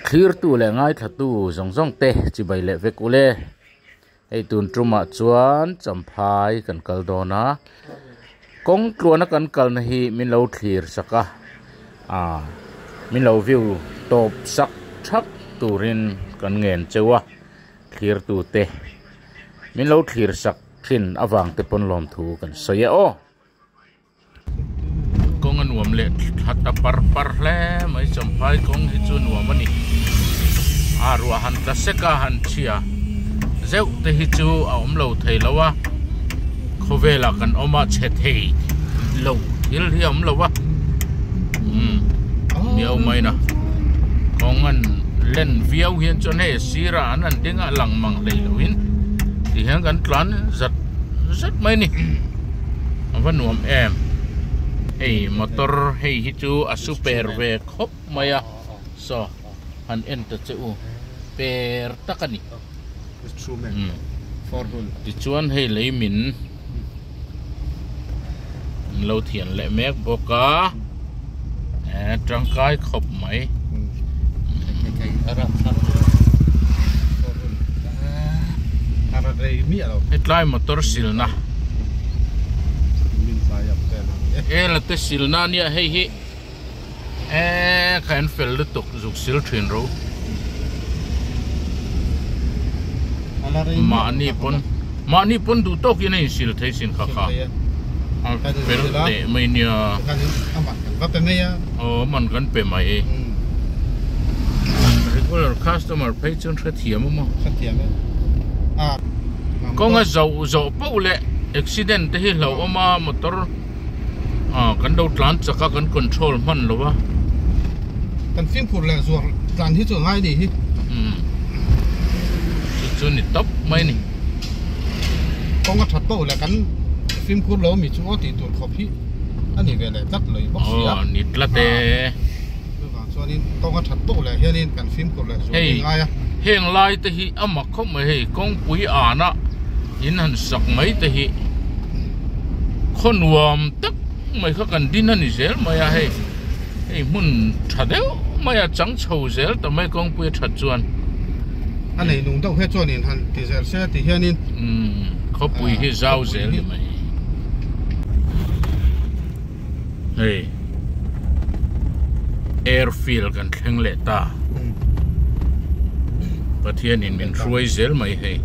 Thlirtu leh ngaithlatu zawng zawng te chibai leh vek ule. Hei tun tumah chuan champhai kan kal dawn a, kawng tluana kan kalna hi min lo thlir sak a, ah min lo view tawp sak thak turin kan ngen cheu a, thlirtu te min lo thlir sak thin avang te pawn lawmthu kan sawi e aw. Kawng a nuam leh thla ta par par hle mai champhai kawng hi chu nuam a ni a ruah han tla sek a han chhia zeuh te hi chu a awm lo thei lo a khawvelah kan awm a chhe thei lo thil hi a awm lo a umm miau mai na kawng an len viau hian chuan hei sirah an han ding a lang mang hlei lo in ti hian kan tlan zat zat mai a ni. A va nuam em hei motor hei hi chu a super ve khawp mai a saw han en ta che u per tak a ni tichuan hei lei min an lo thian leh mek bawk a tangkai khawp mai. Hetlai motor silna hela te silna ania hei hi eee kha an fel lutuk zuk sil thin ro mahni pawn mahni pawn duh tawkin a insil thei sin kha kha a fel teh mai nia aw man kan pe mai regular customer phei chuan hrethiam a maw kawnga zoh zawh poh leh accident te hi hlauhawm a motor ah kan lo tlan chak a kan control hman lo a. Kan fimkhur leh zuar tlan hi chu a ngai ni hi. Umm chu chu ni tawp mai ni. Kawng a that poh leh kan fimkhur lo mi chu aw tih tur khawp hi a ni ve leh tlat lo i bawk si a. Aw ni tlat e. Chuvang chuanin kawng a that poh leh hianin kan fimkhur leh zuar hi a ngai a. Heng lai te hi a mak khawp mai hei kawngpui ana in han sak mai te hi khaw nuam tak mai kha kan din a ni zel mai a hei hei hmun tha deuh mai a chang chho zel ta mai kawngpui a that chuan. A nei nung deuh he chuan in han ti zel se ti hianin. Umm khawpui hi zau zel ni mai hei airfield kan thleng leh ta Pathianin min hruai zel mai hei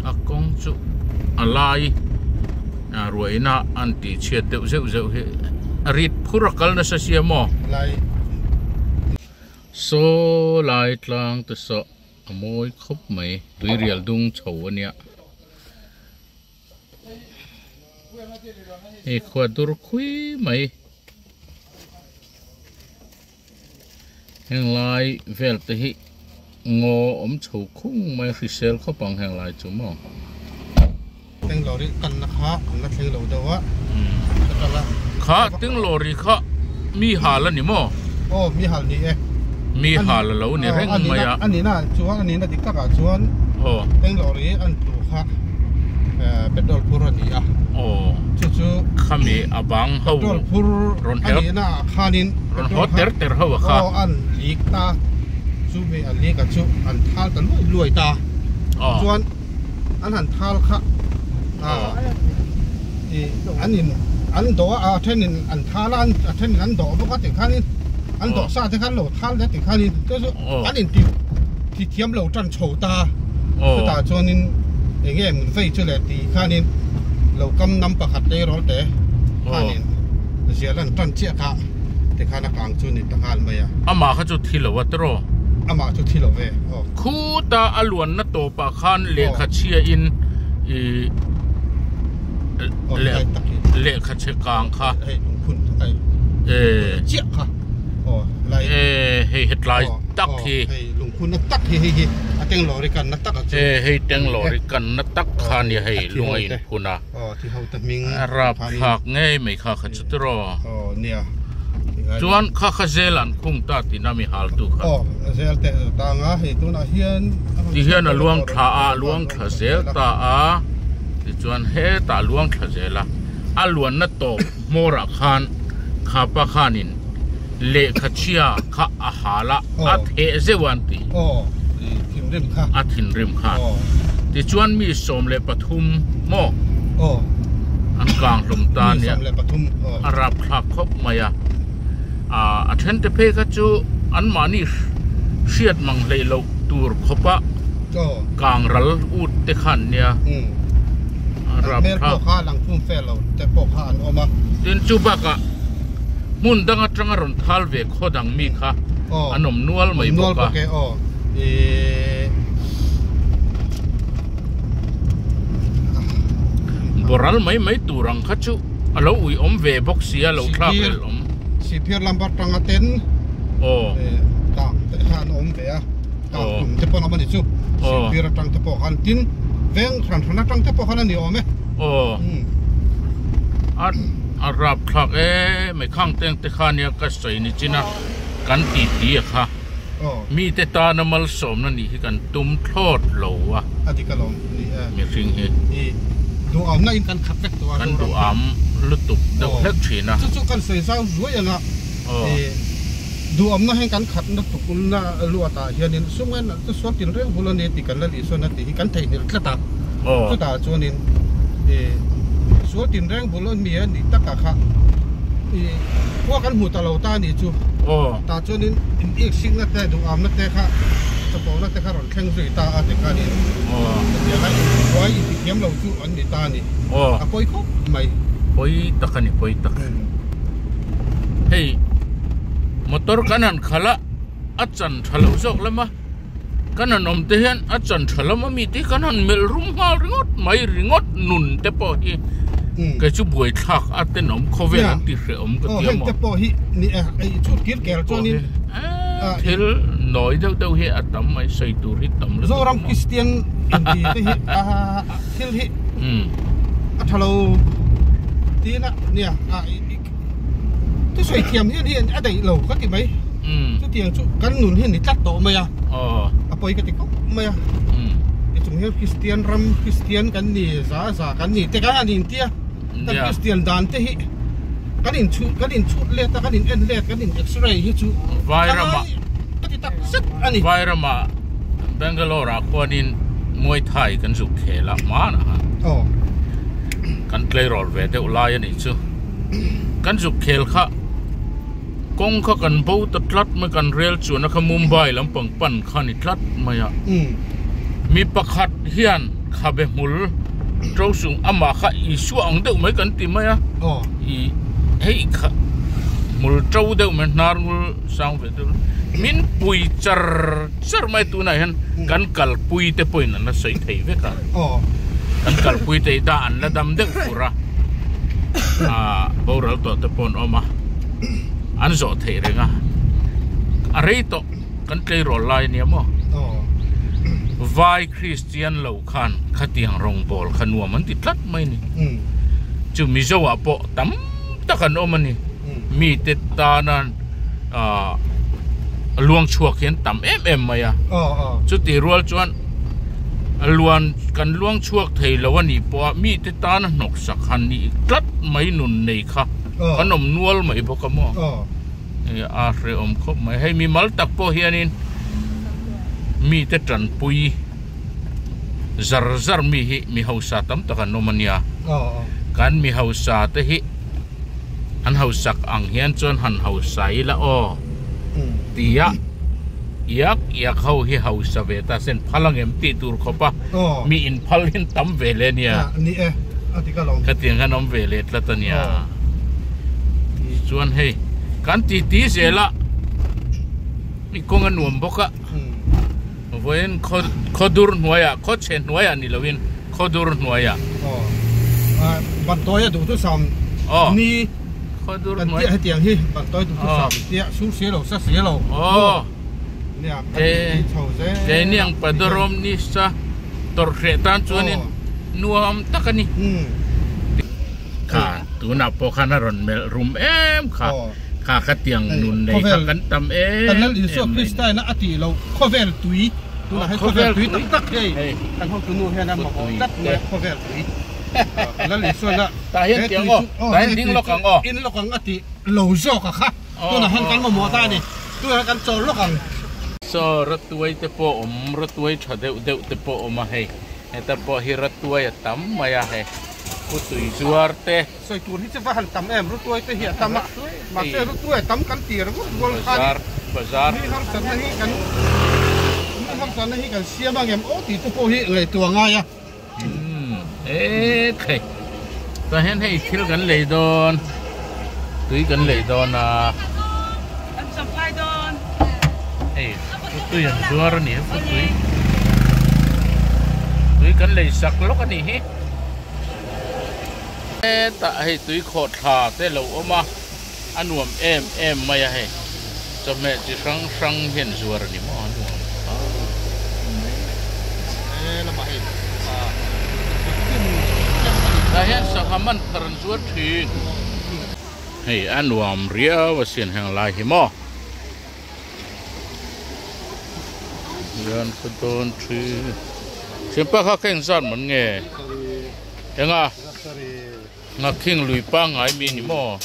a kawng chu a lai a ruaina an tih chhiat deuh zeuh zeuh hi a rit phur a kal nasa sia maw saw lai tlang te saw a mawi khawp mai tuirial dung chho a nia. Hei khua dur khui mai heng lai vel te hi ngaw awm chho khung mai hrisel khawp ang heng lai chu maw. Tinglawri kanna kha an la thleng lo deuh a Kha tinglawri kha mi hal a ni maw? Aw mi hal ni e. Mi hal a lo ni reng mai a. A nihna chuan a nihna dik takah chuan tinglawri an tlu kha petrol phur a ni a. Aw. Chu chu khami a bang ho petrol phur a nihna ah khanin rawn haw ter ter ho a kha. Aw an leak ta chu mi an leak a chu an thal ta luai luai ta. Chuan an han thal kha ih an in an dawh a a then in an thal a a then in an dawh bawk a tikhanin an dawh sa te khan lo thal leh tikhanin chu chu an in ti ti thiam lo tan chho ta chutah chuanin eng nge mun vei chu leh tih khanin lo kam nam pakhat tleirawl te khanin zial an tan chiah kha tikhan a kang chu ni ta nghal mai a. Amah kha chu thi lo a tiraw? Amah chu thi lo ve aw. Khuta a luanna tawpah khan lehkha chhia in ih lehkha chhe kang kha e hei hetlai tak hi e hei tenglawri kanna tak kha nia hei lung a inphun a rapthlak ngei mai kha kha chu tiraw. Chuan kha kha zel an khung ta tih na mi hal tu kha. Aw zel te a tang a hei tunah hian ti hian a luang thla a luang thla zel ta a tichuan hetah luang thla zel a a luanna tawp hmawrah khan khapa khanin Lehkha chhia kha a hal a, a theh zeuh a an ti. A thinrim kha. Tichuan mi 13 maw an kang hlum ta a nia. A rapthlak khawp mai a. A then te phei kha chu anmahni hriat mang hleih loh tur khawpa kang ral ut te kha an nia. A rapthlak. Tin chu bakah. Hmun dang atanga rawn thal ve khaw dang mi kha an awm nual mai bawk a. Boral mai mai tur ang kha chu a lo ui awm ve bawk si a, lo thlak rel awm. Sihphir lam atanga ten kang te kha an awm ve a, kang tum te pawh an awm a ni chu. Sihphir atang te pawh khan tin veng hran hran atang te pawh khan a ni awm e. A rapthlak em mai khang teng te kha nia ka sawi ni chin a kan ti ti a kha mite tana malsawmna nih hi kan tum thlawt lo a a dik alawm ni e mihring hi i duhawmna in kan khat vek tawh a kan duham lutuk deuh hlek thin a chu chu kan sawi zau zuai anga i duhawmna hian kan khat na tuk na luat ah hianin sumngain chu sual tin reng bul a ni tih kan la lih sawn a tih hi kan theihnghilh tlat a chutah chuanin i sual tin reng bul a mi a nih takah kha i khua kan hmu ta lo ta a nih chu tah chuanin in ik sikna te duhamna te kha chawpawhna te kha rawn thleng zui ta a ti khanin hetianga inbuai intithiam lo chu an ni ta a ni a pawi khawp mai. Pawi tak a ni pawi tak. Hei motor kan han khalh a a chan tha lo zawk lama kan han awm te hian a chan tha lama mi te kan han melh rum nghal ringawt mai ringawt nun te pawh hi kei chu buai thlak a tenawm khawvel an ti hrehawm ka ti a maw te pawh hi ni a ei chhut kir ker chuanin thil nawi deuh deuh hi a tam mai sawi tur hi tam lutuk Zoram Kristian inti te hi a thil hi a tha lo tina nia a Thusawi thiam hian hian a daih lo ka ti mai. Chutiang chu kan nun hian ni tlat tawh mai a. A pawi ka ti khawp mai a. Tichung hian Kristian ram Kristian kan ni za za kan ni te kan han intia. Kan Kristian dan te hi kan in chhut kan in chhut let a kan in en let kan in x-ray hi chu Vairama ka ti tak zet a ni. Vairama Bangalore ah khuanin Muay Thai kan zuk khel a hmanah khan. Kan tleirawl ve deuh lai a nih chu. Kan zuk khel kha kawng kha kan bo ta tlat mai kan rel chuan a kha Mumbai lampang pan kha a ni tlat mai a. Mi pakhat hian khabe hmul to sung amah kha Isua ang deuh mai kan ti mai a. Ih hei kha hmul to deuh mai hnar ngul sang ve deuh min pui char char mai tunah hian kan kalpui te pawhin an la sawi thei vek a. Kan kalpui te hi dah an la dam deuh fur a ah boral tawh te pawh an awm a an zawh theih reng a a rei tawh kan tleirawl lai ania maw vai Kristian lo khan khatiang rawngbawl kha nuam an ti tlat mai a ni chu Mizo ah pawh tam tak an awm a ni mite tana ah luang chhuak hi an tam em em mai a chutih rual chuan. A luan kan luang chhuak thei lo a nih pawh a mite tana hnawksak han nih tlat mai nun nei kha kan awm nual mai bawk a maw a hrehawm khawp mai hei mimal tak pawh hianin mite tanpui zar zar mi hi mi hausa tam tak an awm a nia kan mi hausa te hi an hausak ang hian chuan han hausa ila aw tia iak iak ho hi hausa ve ta sen phal ang em tih tur khawp a mi in phal hian tam ve leh ania khatiang khan awm ve leh tlat a nia chuan hei kan ti ti zel a mi kawng a nuam bawk a vawiin khaw khawdur hnuaiah khaw chhe hnuaiah ni loin khawdur hnuaiah bantawi a duh thusam ni khawdur kan hnuai tia hetiang hi bantawi duh thusam tia sur si lo sa si lo nia kan ti chho zel keini ang padarawm ni sa tawrh hreh tan chuanin nuam tak a ni kha tunah pawh khan a rawn melh rum em kha kha khatiang nun nei kha kan tam em kan lal Isua Krista ina a tih loh khawvel tui tunah hian khawvel tui tak tak hei kan hotu nu hian a mamawh tlat mai a khawvel tui kan lal Isua ina tah hian tiang aw tah hian ding lawk ang aw in lawk ang a tih lo zawk a kha. Tunah hian kan mamawh ta a ni. Tunah hian kan chawl lawk ang. Saw ratuai te pawh awm, ratuai tha deuh deuh te pawh awm a hei. Heta pawh hi ratuai a tam mai a hei. Putui zuar te. Sawi tur hi chu va han tam em, rutuai te hi a tam a, mahse rutuai a tam kan ti ringawt rual khan mi harsatna hi kan mi harsatna hi kan siam ang em aw tih te pawh hi ngaihtuah a ngai a. E khai tah hian hei thil kan lei dawn tui kan lei dawn a hei tui an zuar a ni a tui tui kan lei sak lawk a nih hi. Hetah hei tui khawh thla te lo awm a, a nuam em em mai a hei. Chawhmeh chi hrang hrang hian zuar a ni maw a nuam a. Tah hian sangha man thar an zuar thin. Hei a nuam riau asin heng lai hi maw. Hian ka dawn thin. Thianpa kha ka engzat man nge? Enga? Nghakhing lui pangngai mi ni maw?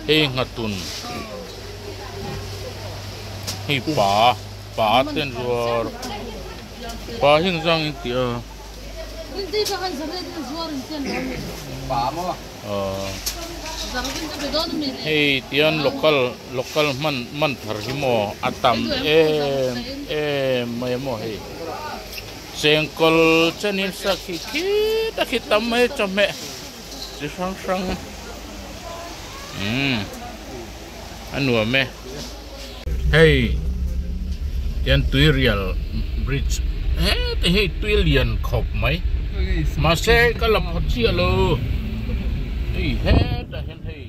Hei nghatun. Hei pa, pa te an zuar. Pa hi engzang in tih a? Hei tian local local hman man thar hi maw a tam em em mai a maw hei. Chengkawl chenin sa khi khit a khi tam mai chawhmeh chi hrang hrang umm a nuam e. Hei tian tuirial bridge heti hei tui lian khawp mai mahse ka la phawt chiah lo hei hetah hian hei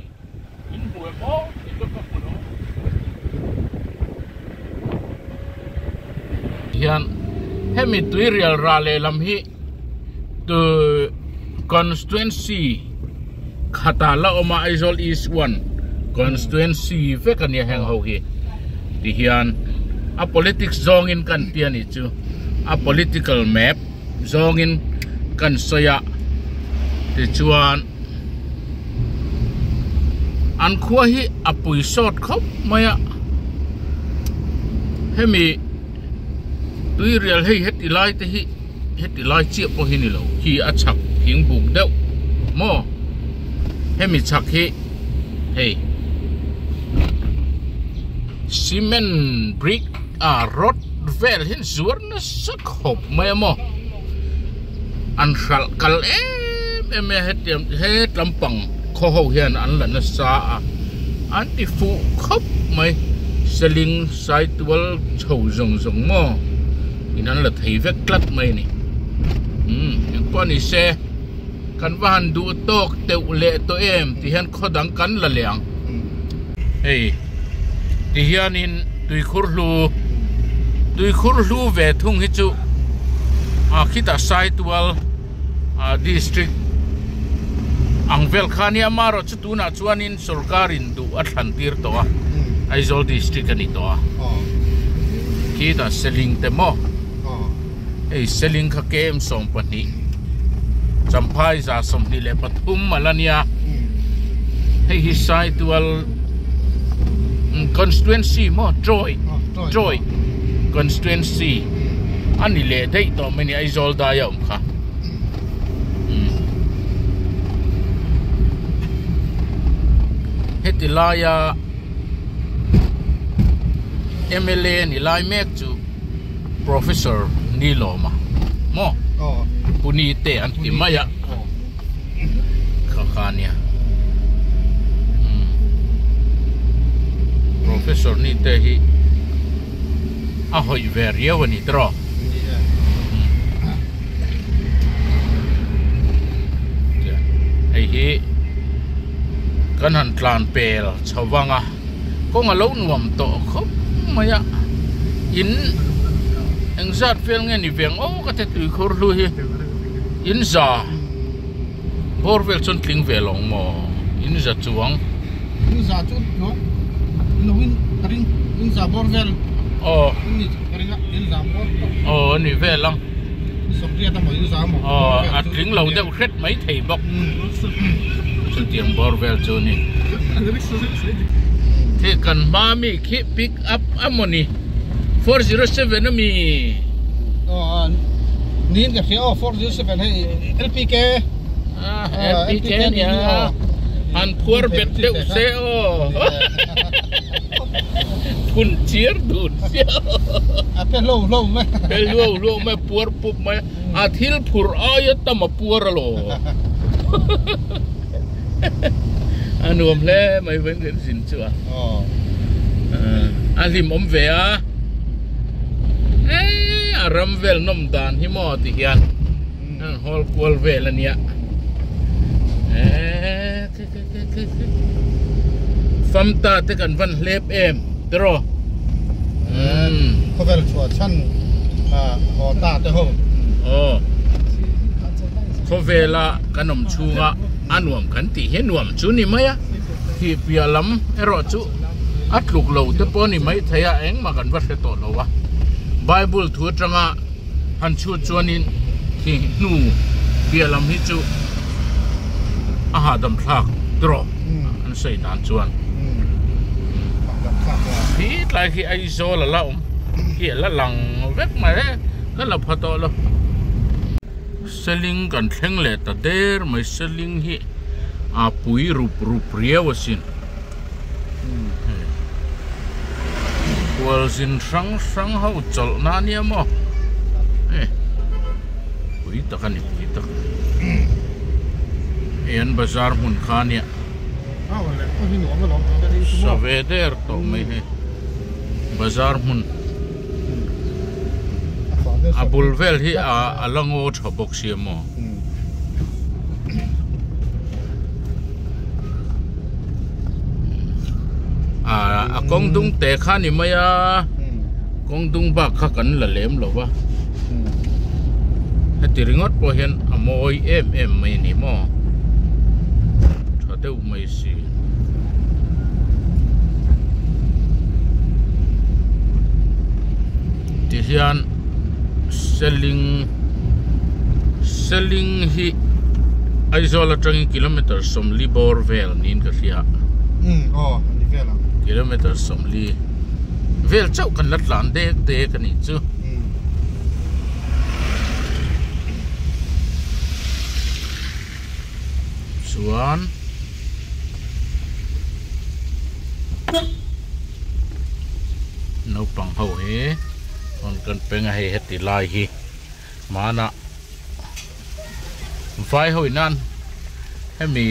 in hmu em aw tih chu ka hmu lo hian hemi tuirial rah lehlam hi tu constituency khatah la awm a Aizawl East one constituency vek a nia heng ho hi ti hian a politics zawngin kan tia ni chu a political map zawngin kan sawi a tichuan an khua hi a pui sawt khawp mai a hemi tuirial hei heti lai te hi heti lai chiah pawh hi ni lo khi a chhak thing buk deuh maw hemi chhak hi hei cement brick a rod vel hian zuar nasa khawp mai a maw an hralh kal em em mai a hetiang het lampang khaw ho hian an la nasa a an ti fuh khawp mai seling saitual chho zawng zawng maw. In an la thei vek tlat mai a ni. Umm engpawh a ni se kan va han duh tawk teuh leh tawh em ti hian khaw dang kan la leh ang. Hei ti hianin tuikhur hlu tuikhur hlu ve thung hi chu ah khitah Saitual ah district ang vel kha nia amaherawhchu tunah chuanin Sorkarin duh a thlan tir tawh a, Aizawl district a ni tawh a. Khitah Seling te maw? Hei Seling kha KM 12, Champhai 123 a la nia. Hei hi Saitual constituency maw? Troy, Troy constituency a ni leh daih tawh mai a ni, Aizawl dai a awm kha. Heti laia mla ni lai mek chu Professor Nilawma maw Puni te an ti mai a kha kha ania Professor ni te hi a hawih ve riau a ni tawh. Hei hi kan han tlan pel chho vang a kawng a lo nuam tawh khawp mai a in engzat vel nge ni veng aw ka ti tui khur hlu hi in za bawr vel chuan tling ve lo ang maw in za chuang in za chu chuang lo in ka ring in za bawr vel aw ni ka ring a in za bawr aw ani vel ang sawmriat amaw in za amaw aw a tling lo deuh hret mai thei bawk chutiang bawr vel chu ni. Khi kan hma mi khi pick up a maw ni 407 a mi. Aw niin ka hria aw 407 hei LPK. Ah LPK nia han phuar bet deuh se aw. Phun chiar dun sia. A pe hlo hlo mai. Pe hlo hlo mai puar pup mai a thil phur aia tam a puar alaw. A nuam hle mai vawiin kan zin chu a. A hlim awm ve a. Eee a ram vel nawm dan hi maw ti hian an hawl kual vel a nia. Eee khi khi khi khi khi famta te kan van hlep em tiraw. Khawvel chhuah chhan haw ta te ho. Aw. Khawvela kan awm chhunga a nuam kan tih hi nuam chu ni mai a, thih piah lam erawh chu a tluk lo te pawh a ni mai thei a, engmah kan va hre tawh lo a. Bible thu atanga han chhut chuanin thih hnu piah lam hi chu a hahdam thlak tawh an sawi dan chuan. Khi tlai khi Aizawl a la awm khi a la lang vek mai e, ka la pha tawh lo. Seling kan thleng leh ta der mai, seling hi a pui rup rup riau asin. Khualzin hrang hrang ho chawlh na ania maw hei pui tak a ni pui tak hei an bazar hmun kha ania sa ve der tawh mai hei bazar hmun a bul vel hi a la ngaw tha bawk sia maw. A kawng dung te kha ni mai a kawng dung bak kha kan la lem lo va heti ringawt pawh hian a mawi em em mai a ni maw tha deuh mai si tihian selling selling hi Aizawl atangin kilometer 40 bawr vel niin ka hria um aw ani vel ang kilometer 40 vel chauh kan la tlan dek dek anih chu chuan naupang ho hi rawn kan peng a hei heti lai hi hmanah vai ho in hemi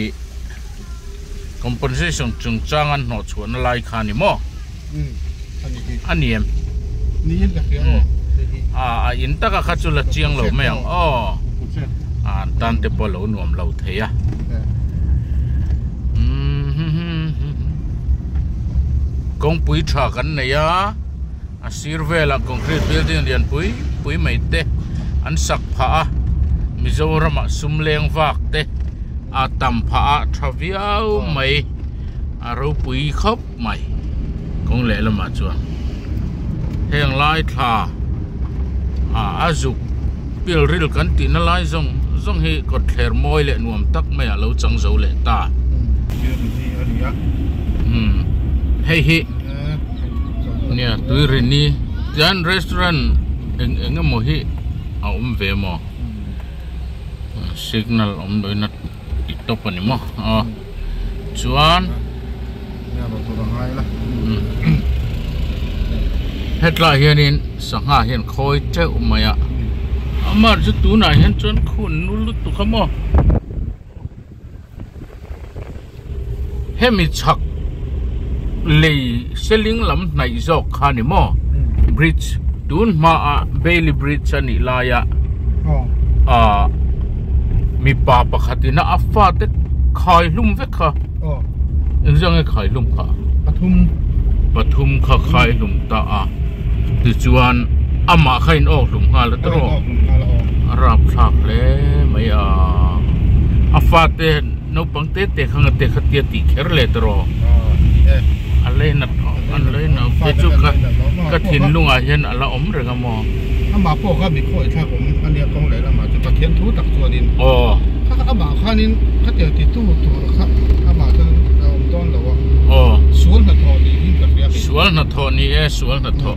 compensation chungchang an hnawh chhuahna lai kha a ni maw a ni em a in taka kha chu la chiang lo mai ang aw an tan te pawh a lo nuam lo thei a kawngpui tha kan nei a a sir velah concrete building lian pui pui mai te an sak phah a Mizoram ah sum leng vak te a tam phah a tha viau mai a ropui khawp mai kawng lehlamah chuan heng lai thla ah a zuk pil ril kan tihna lai zawng zawng hi kawtthler mawi leh nuam tak mai ah lo chang zo leh ta umm hei hi nia tuirini tian restaurant eng eng emaw hi a awm ve maw signal awm loh in a ti tawp a ni maw aw chuan hetlai hianin sangha hian khawi teuh mai a amah chu tunah hian chuan khun nul lutuk a maw hemi chhak lei seling lam hnaih zawk kha ni maw bridge tun hmaah bailey bridge a nih laia ah mipa pakhat ina a fate khai hlum vek kha engzah nge khai hlum kha pathum kha khai hlum ta a tichuan amah kha in awk hlum nghal a tawh a rapthlak hle mai a a fate naupang te te kha nga te kha tia tih kher leh tawh a lei nat an lei nat te chu ka ka thinlungah hian a la awm reng a maw amah pawh kha mi khawi thlak awm a nia kawng leh lamah chu Pathian thu tak chuanin aw kha amah khanin khatiang ti tu tur kha amah chuan a awm dawn lo a aw sual hnathawh nih hi. Sual hnathawh ni e, sual hnathawh.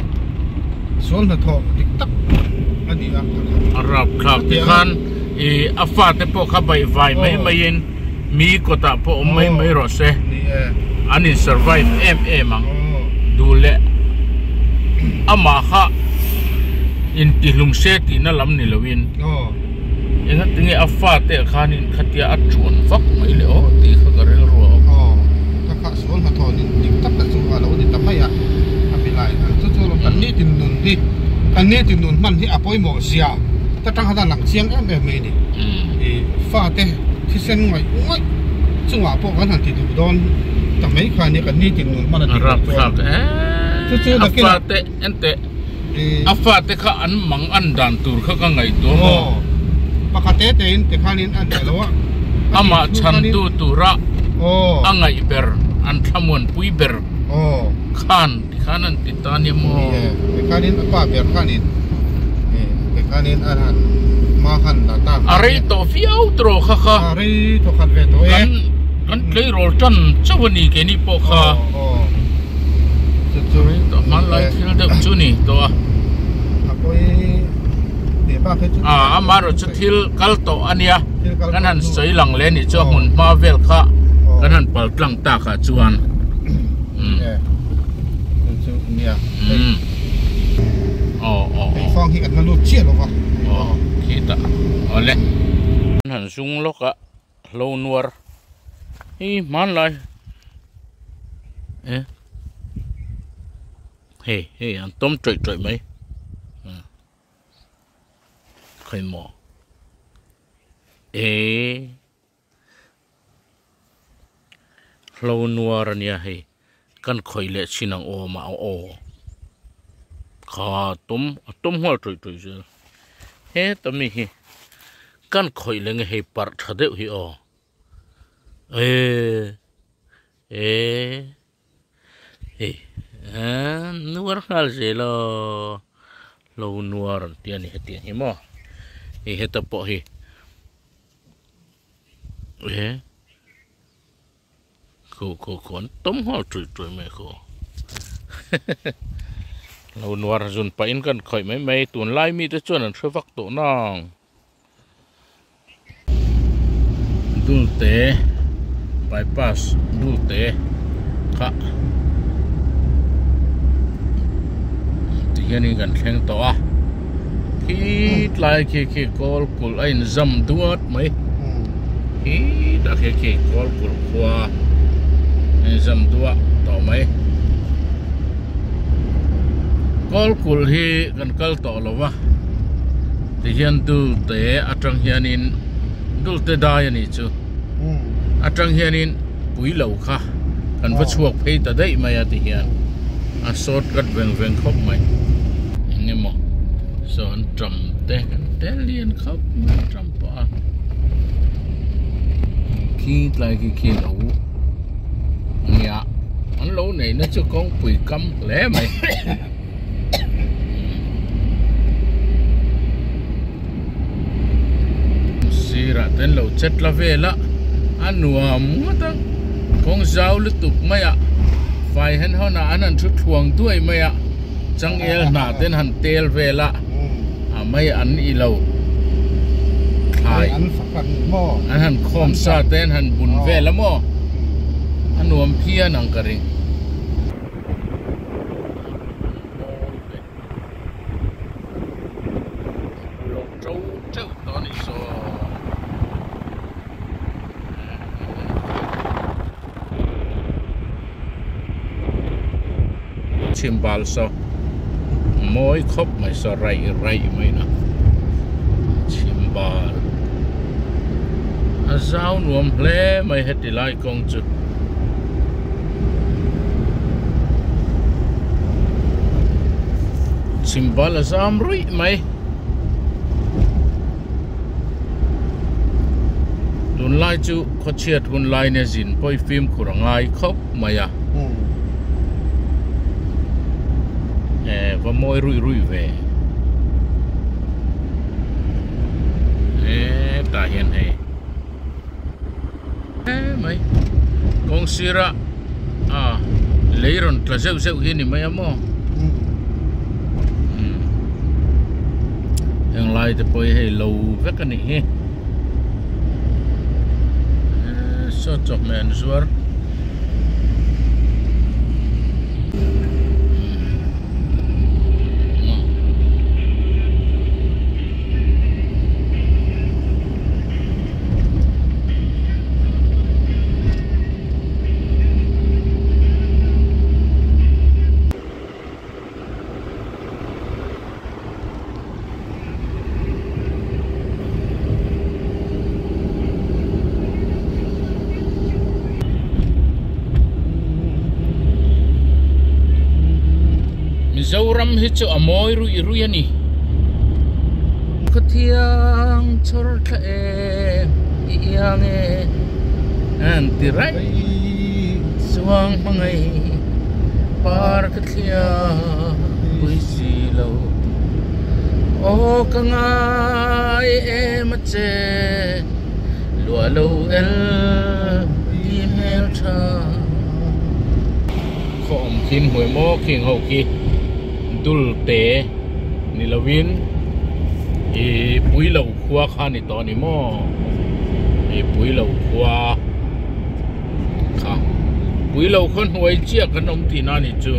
Sual hnathawh dik tak a ni a. A rapthlak tikhan i a fate pawh kha baihvai mai maiin mi kawtah pawh awm mai mai rawh se. An in survive em em ang. Duh leh amah kha intihlum se tihna lam ni loin engatinge a fate ah khanin khatia a chuan vak mai le aw tih kha ka rilru a awm. Aw ka kha sual hnathawh nin dik tak te chu a lo ni ta mai a, a mi lai dan chu chu lo kan nitin nun hi kan nitin nun hman hi a pawimawh zia ta tang khan a lang chiang em em mai a ni. I fate thisen ngawih ngawih chungah pawh kan han ti duh dawn ta mai kha nia kan nitin nun hman a tih loh chuan chu chu a fate enteh a fate kha an mang an dan tur kha ka ngaihtuah maw pakhat te te in tikhanin a nih loh a amah chhantu tura a ngaih ber an thlamuanpui ber khan tikhan an ti ta nia maw tikhanin a pa ber khanin tikhanin a han hma khan la ta a rei tawh viau tawh kha kha a rei tawh khat ve tawh e kan kan tleirawl tan chauh a ni keini pawh kha chu chu rei tawh hmanlai thil deuh chu ni tawh a a pawi teh bak hi chu a amaherawhchu thil kal tawh a nia kan han sawi lang leh a nih chu a hmun hma vel kha kan han pal tlang tak ah chuan Keifang hi kan la lut chiah lo va. Aw khitah awle. An han zung lawk a hlo nuar hi hmanlai e hei hei an tawm tawih tawih mai khawimaw e. Hlo nuar a nia hei kan khawih leh chin ang awm a aw kha tum a tum nghal tawih tawih zel heta mi hi kan khawih leh nge hei parh tha deuh hi aw eh eh hei nuar nghal zel aw hlo nuar an tih a ni hetiang hi maw hei heta pawh hi. E khu khu khu an tawm nghal tui tui mai khu lo nuar zun pah in kan khawih mai mai tunlai mi te chuan an hre vak tawh nang dulte bypass dulte kha tihianin kan thleng tawh a khi tlai khi khi kawl kulh a inzam duat mai khi tak hi khi kawl kulh khua a inzam duah tawh mai kawl kulh hi kan kal tawh lo va tihian dulte atang hianin dulte dai a nih chu atang hianin pui lo kha kan va chhuak phei ta daih mai a ti hian a shortcut veng veng khawp mai eng emaw saw an tam te kan tel lian khawp mai a tam pawh a khi tlai khi khi lo nia an lo neihna chu kawngpui kam hle mai. Sirah te an lo chet la vel a a nuam ngawt a kawng zau lutuk mai a fai hen hawn ah an han thu thluang duai mai a changel hnah te an han tel vel a a mai an i lo thlai an han khawm sa te an han bun vel a maw a nuam phian ang ka ring. Lo to teuh tawh a nih saw. Chhim bal saw mawi khawp mai saw raih raih mai na chhim bal a zau nuam hle mai heti lai kawng chu. Chhimbal a zam ruih mai. Tunlai chu khawchhiat hun lai nia zin pawh i fimkhur a ngai khawp mai a. Eh va mawi ruih ruih ve. Eh tah hian hei. Mai kawng sira a Lei rawn tla zeuh zeuh hi a ni mai a maw? Heng lai te pawh hi hei lo vek a nih hi. Saw chawhmeh an zuar. Mizoram hi chu a mawi ruih ruih a ni. Khawthiang chhawr thla em i iang e an ti raih chuang hmangaih par ka thlia pui si lo aw ka ngai em a che luah lo el ti hmel tha. Khaw awm khin hmuai maw khing ho khi dul te ni lovin ih pui lo khua kha ni tawh a ni maw ih pui lo khua kha pui lo khaw hnuai chiah kan awm tihna a ni chu.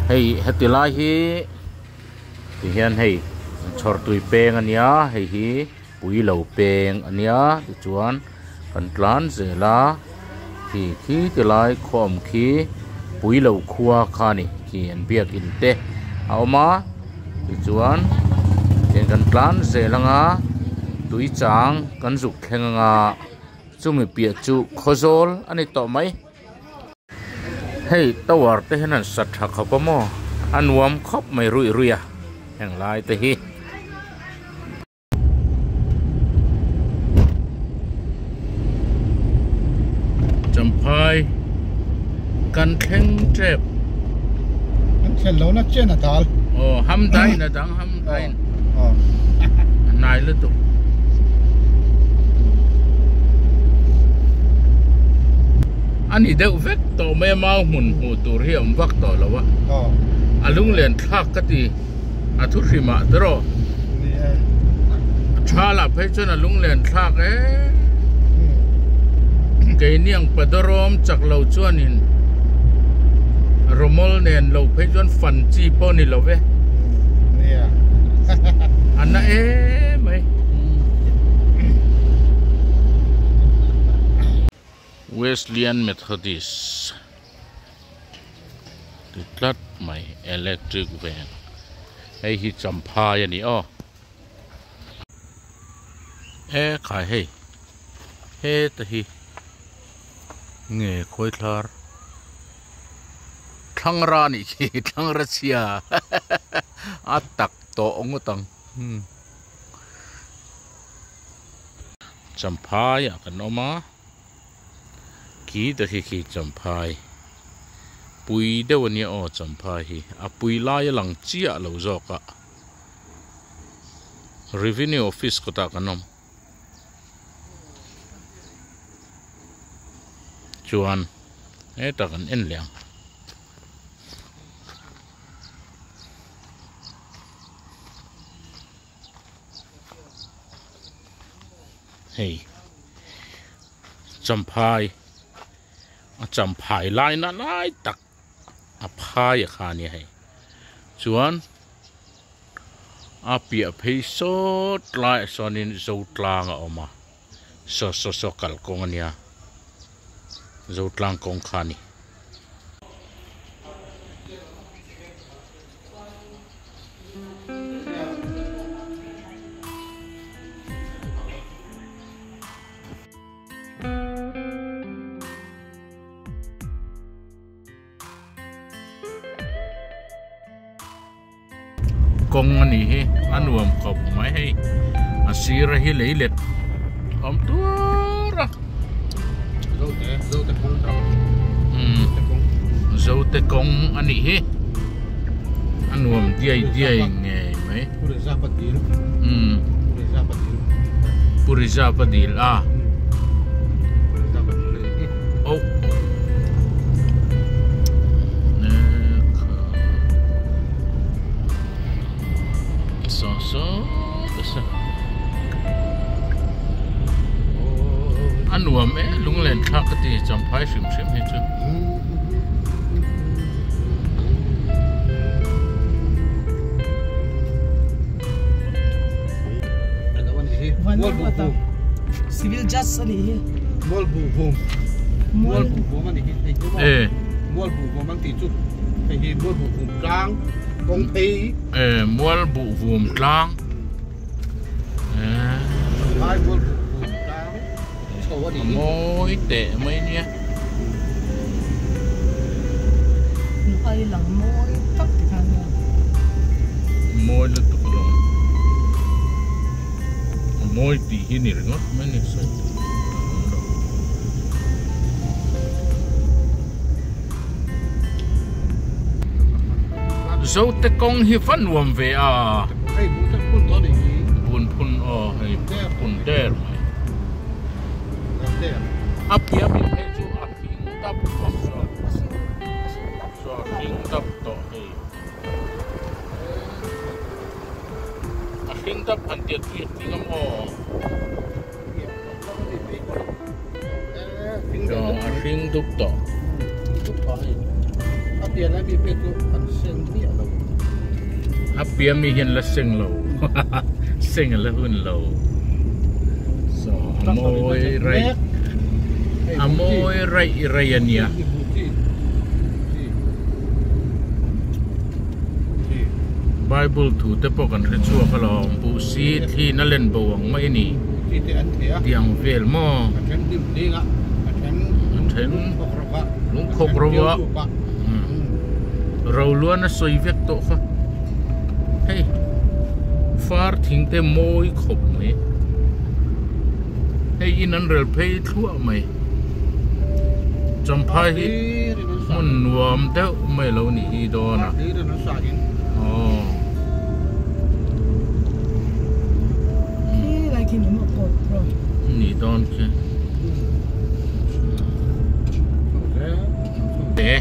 Hei heti lai hi ti hian hei chhawrtui peng a nia hei hi. Pui lo peng a nia tichuan kan tlan zel a khi khi ti lai khaw awm khi pui lo khua kha a ni khi an biakin te a awm a tichuan eng kan tlan zel anga tui chang kan zuk thleng anga chumi piah chu khawzawl a ni tawh mai. Hei tower te hian an sa tha khawp a maw a nuam khawp mai ruih ruih a heng lai te hi. Champhai kan thleng tep. An thlen lo na chen a dal. Aw ham dain a dang ham dain. Aw. A hnai lutuk. A ni deuh vek tawh mai a mau hmun hmuh tur hi a awm vak tawh lo a. Aw. A lunglen thlak ka ti. A thu hrim ah tiraw? Ni e. A tha lah phei chuan a lunglen thlak e. Keini ang Padarawm chak lo chuanin Rawmawl nen lo phei chuan fan chi pawh ni lo ve. Nia. A na em mai. Wesleyan Methodist. Ti tlat mai electric van hei hi champhai a ni aw e khai hei heta hi nge khawi thlar thlangra a nih khi thlangra chhia a tak tawh ngawt ang champhai ah kan awm a. Khi te khi khi champhai pui deuh a nia aw champhai hi a pui lai a lang chiah lo zawk a revenue office kawtah kan awm chuan hetah kan en leh ang. Hei champhai a champhai lai na lai tak a phai a kha ania hei chuan a piah phei sawt laiah sawnin zotlang a awm a saw saw saw kalkawng ania zotlang kawng kha a ni. Kawng a nih hi a nuam khawp mai hei a sir a hi lei let awm tur a Zote kawng a nih hi a nuam diai diai ngei mai Puriza pa dil a. ka ti Champhai hrim hrim hi chu. Civil judge a nih hi. Mualbuhvum Mualbuhvum a nih hi hei chu maw Mualbuhvum an tih chu hei hi Mualbuhvum tlang kawng phei. E Mualbuhvum tlang. Champhai Mualbuhvum tlang chho a nih hi. Mawi teh mai nia. Ai lang mawi tak ti khan nia. Mawi lutuk alawm. A mawi tih hi ni ringawt mai ni sawi tur a awm lo. Zote kawng hi va nuam ve a. Hei bun te phun tawh nih hi. Bun phun aw hei phun der mai. A piah mi phei chu a hring dap tawh saw. Saw a hring dap tawh hei. A hring dap han tiat tui a tling a maw? Saw a hring dup tawh. A piah mi hian la seng lo. Seng a la hun lo. Saw a mawi raih a mawi raih raih a nia. Bible thu te pawh kan hre chhuak alawm buh si thli na len bo ang mai a ni tih ang vel maw a then lungkhawk ro a ro luan a sawi vek tawh kha hei far thing te mawi khawp mai hei in an rel phei thluah mai. Champhai hi hmun nuam deuh mai lo nih hi dawn a. Aw. Ni dawn khi. Te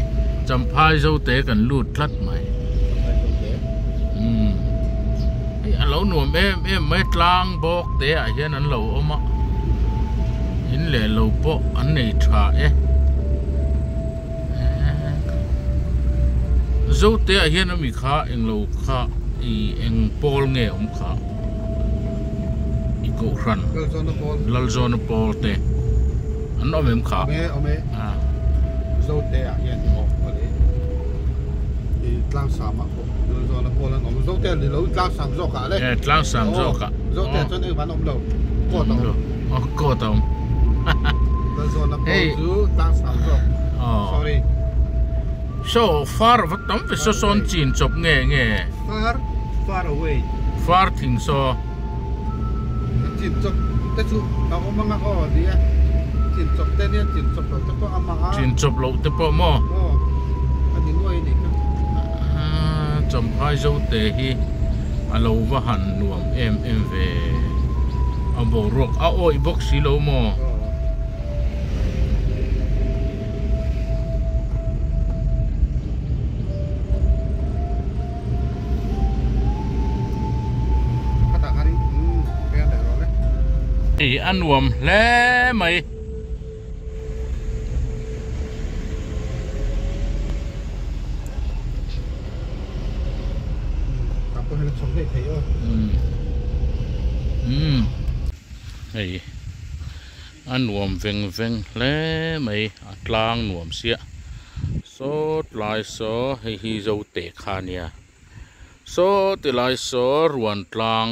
Champhai zo te kan lut tlat mai. Umm. Hei a lo nuam em em mai tlang bawk te ah hian an lo awm a in leh lo pawh an nei tha e zo te ah hian ami kha englo kha ih eng pawl nge awm kha i kohhran Lalzawna pawl te an awm em kha. Zote ah hian i awm a ni. I tlangsam ah pawh Lalzawna pawl an awm. Zote an ni lo, tlangsam zawk ah le. Eh, tlangsam zawk ah. Zote ah chuan engvah an awm lo. Court a awm. Oh, court a awm. Lalzawna pawl chu tlangsam zawk. Sorry. So, far va tam ve saw sawn chin chawp nge nge? Far, far away. Far thing saw. Chin chawp te chu a awm anga aw nia chin chawp te nia chin chawp loh te pawh a mah a. Chin chawp loh te pawh maw? Aw a ni nuai a nih kha. Champhai Zote hi a lo va han nuam em em ve. A boruak a awih bawk si lo maw? Hei a nuam hle mai. Hei a nuam veng veng hle mai a tlang nuam sia. Saw tlai saw hei hi zo teh kha a nia saw ti lai saw ruan tlang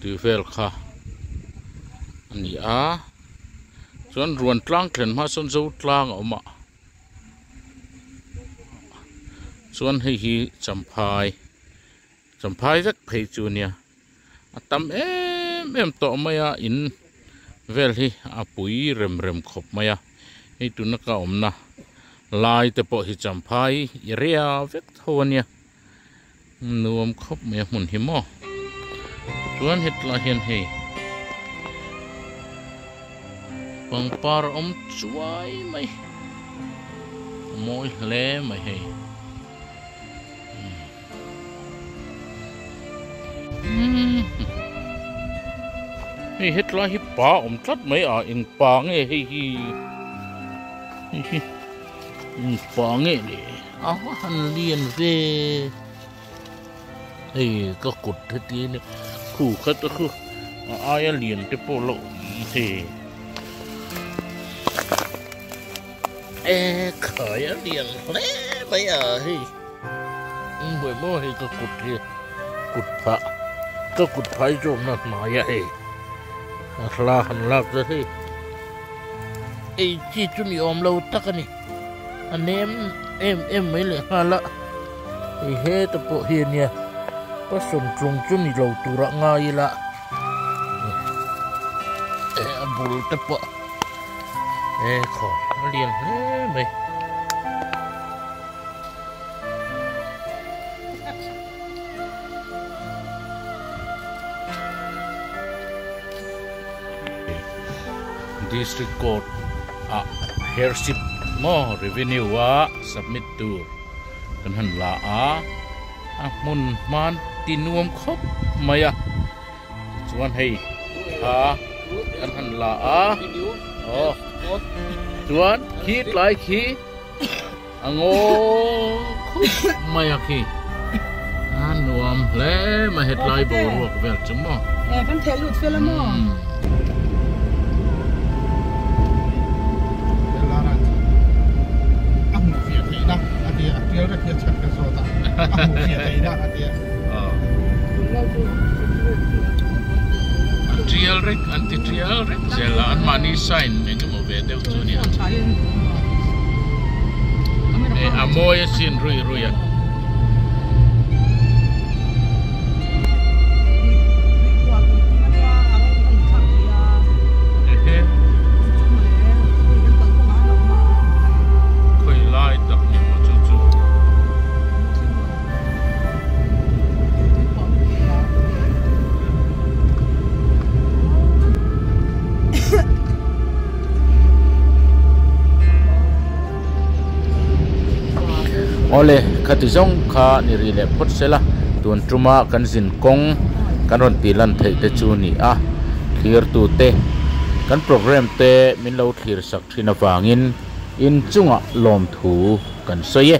tih vel kha a ni a chuan ruan tlang thlen hma sawn zo tlang a awm a chuan hei hi champhai champhai vek phei chu a nia. A tam em em tawh mai a in vel hi a pui rem rem khawp mai a hei tuna ka awmna lai te pawh hi champhai i ria vek tho a nia nuam khawp mai a hmun hi maw chuan hetlai hian hei pangpar a awm chuai mai a mawi hle mai hei. Hei hetlai hi pa awm tlat mai a eng pa nge hei hi hei hi eng pa nge le a va han lian ve hei ka kut heti nia khu khat a khu a aia lian te pawh la awm hei e khai a lian hle mai a hei hmuh maw hei ka kut hi. Kut phah ka kut phai zawmna hnaia hei a hla han lak zet hei ei chi chu ni awm lo tak a ni a nem em em mai leh nghal a hei heta pawh hi a nia passion tlung chu ni lo turah ngai ila a bul te pawh e khawi a lian hle mai. District Court ah Heirship maw Revenue a submit tur kan han la a, a hmun hman ti nuam khawp mai a, tichuan hei thla kan han la a, aw chuan khi tlai khi. A ngaw khup mai a khi. A nuam hle mai hetlai boruak vel chu maw. E kan theh lut fel a maw. A hmuh fiah theihna a tia a tial rek hi a chhan ka zawt a a hmuh fiah theihna a tia. An tial rek an ti tial rek zel a anmahni sign engemaw ve deuh chu a ni ang. Eh a mawi asin rui rui a. Ehe khawi lai tak ni maw chu chu. Awle khati zawng kha ni rih leh phawt sela tun tuma kan zin kawng kan rawn tih lan theih te chu ni a thlir tu te kan program te min lo thlir sak thin avangin inchungah lawmthu kan sawi e.